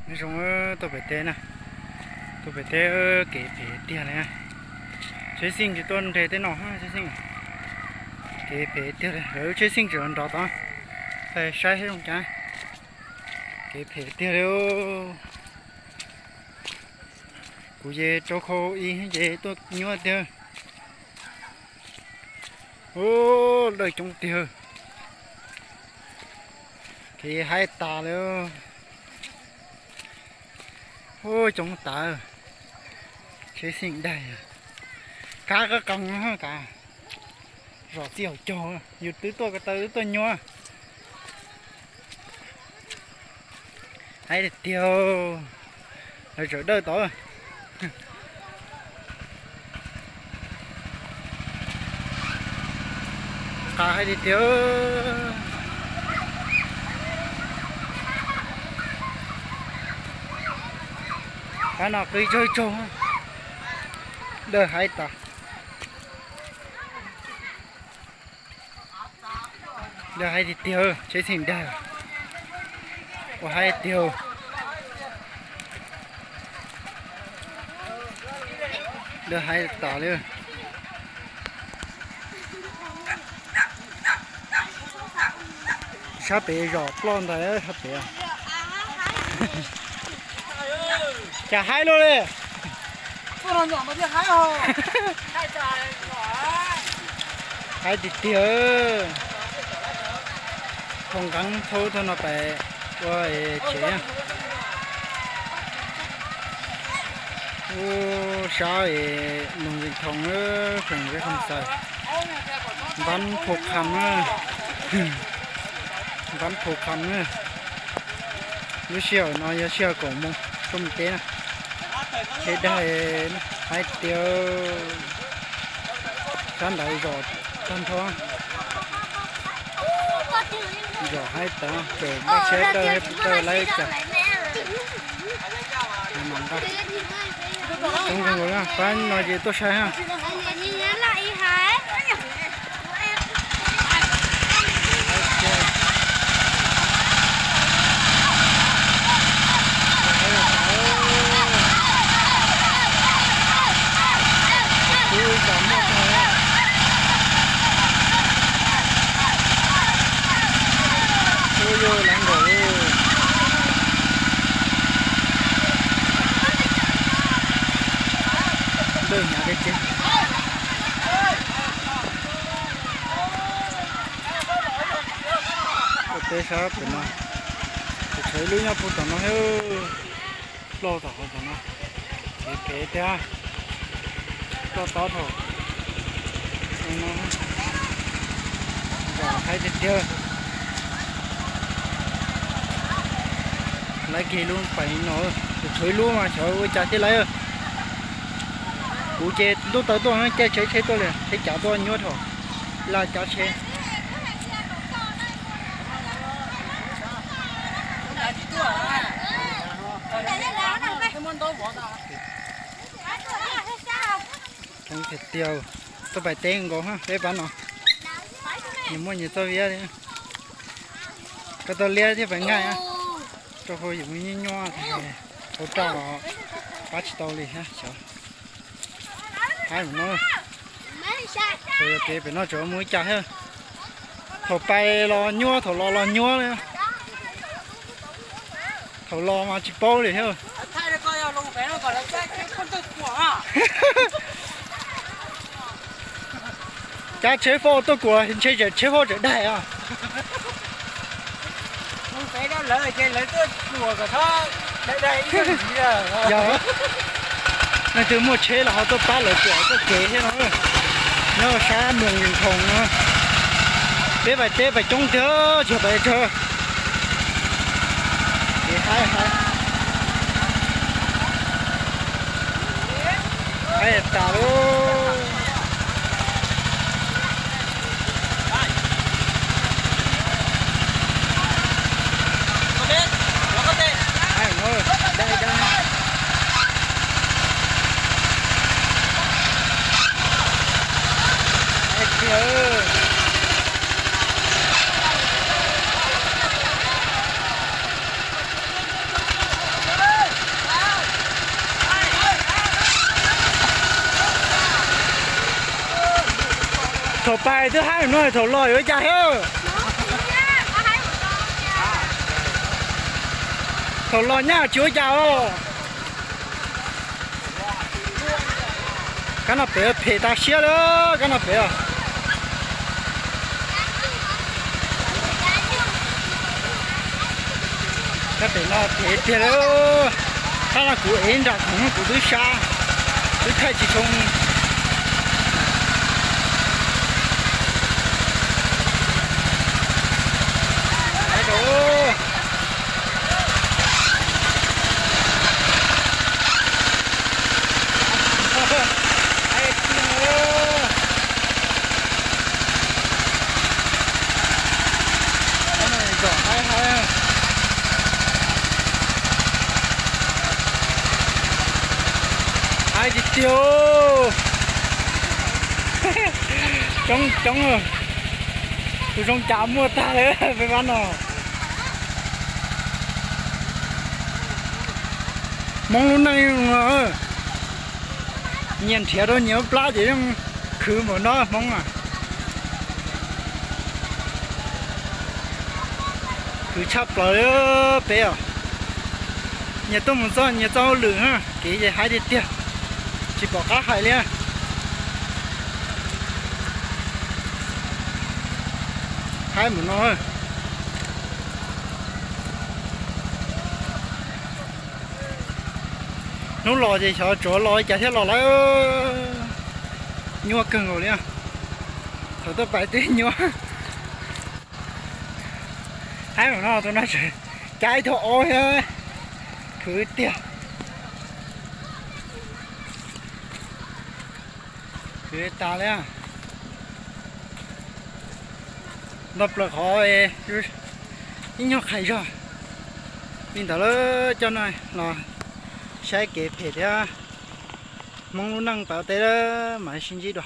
Nyob zoo, tuaj pem teb na, tuaj pem teb kev phem tiag li. Tsheb xyeej tsis tuaj nres tej no, tsheb xyeej kev phem tiag li. Lawv tsheb xyeej tseem nrov tod, saib saib zoo cas. Kev phem tiag li. Kuv ces rau khau ib ces tuaj nyuaj tiag. Ub, dawj coob tiag. Kev haib tas li. Ub, coob tas. Tsheb xyeej daig. Kav qab qees kav. Zom txij hauv caug, yus twb tuaj ko taw twb tuaj nyuaj. Haib tiag tiag, lawv tseem dawj tod. Qab haib tiag tiag. Qab no qw tsaug tsaug, dawj haib tas. Dawj haib tiag tiag, tsheb xyeej daig. Ua haib tiag. Dawj haib tas li. Sab pem zom ploj ntais sab pem. Cas haib luaj li. Haib tiag tiag. Thau nqeeb thaub thaum no pem ua tsev. Ub, sab Loos Zees Thoos, feem Zeb Kham Xais, npab Phu Kham, npab Phu Kham. Lub sij hawm no yog sij hawm kaum moos tuaj mus teb na. Tsheb daig haib tiag. Sab ntawd zom tag nrho. Zom haib tas, tseem npaj siab dawj, dawj laib cas. Coob kawg nkaus, pab no ces tuaj saib ha. Dawj hnyav tiag tiag. Tuaj teb sab pem no, tus tshuav ib lub nyob puag tom no thiab. Ploj tom qhov tom no, kev phem tiag. Ploj tob dhau. Zom haib tiag tiag. Laib kiag lub pem no, tus tshuav ib lub mas xyov ua cas thiaj laib. Kuv ces ntuj taw tuaj caij tsheb tsheb tuaj li, tsheb cav tuaj nyuaj dhau, laj cab tsheb. Coob tiag tiag, tuaj pais teb nkaus peb pab no. Nyias muaj nyias txoj viab li. Koj tau liab thiab pais nqaij, rau qhov yus nyuaj nyuaj, hauv raj los pab tsis tau li thiab xyov. Haib mus no, xyov yog kev pem no tseem mus ib cas thiab. Thaum pais los nyuaj, thaum los los nyuaj li. Thaum los mas tsis paub li thiab. Cab tsheb fauj tuaj kuas ntshe tsheb fauj tseem daig os. Yog leej twg muaj tsheb los ho tuaj pab lawv kuas txoj kev thiab no. Nyob sab Moos Thoos no, peb pais teb pais coob tiag, tsis pais tsawg. Kev haib haib, haib tas lawm. Haib no, dab dab. Haib tiag. Thaum pais twb haib no, thaum los yuav ua cas thiab? Thaum los nyaj tsis ua cas os. Kab noj pem phem tas siab lawm, kab noj pem os. Kab pem no phem tiag lawm. Tab no kuv ev nram khoom kuv twb sab, twb thaij tsis zoo. Haib tiag tiag. Coob coob, tus zoo cas muaj tag li peb pab no. Hmoob lub neej no, nyias nrhiav rau nyias lub plab ces yeej khwv npaum no Hmoob a. Khwv tshaj plaws li peb os. Nyias tuaj mus txoj nyias txoj hauj lwm, kev ces haib tiag tiag, tsis pom qab hais li. Haib mus no. Hnub los ces xyov tsuav los li cas thiab los lawm. Nyuaj kawg nkaus li. Thaum tuaj pais twb nyuaj. Haib mus no, tus no tseem cav ib tug ob thiab. Khwv tiag. Khwv tas li. Nto plaws qhov ib nyuag qhais zog li ntawd lawm, coj nej los saib kev phem thiab Hmoob lub neej pab teb lawm mam sib ntsib dua.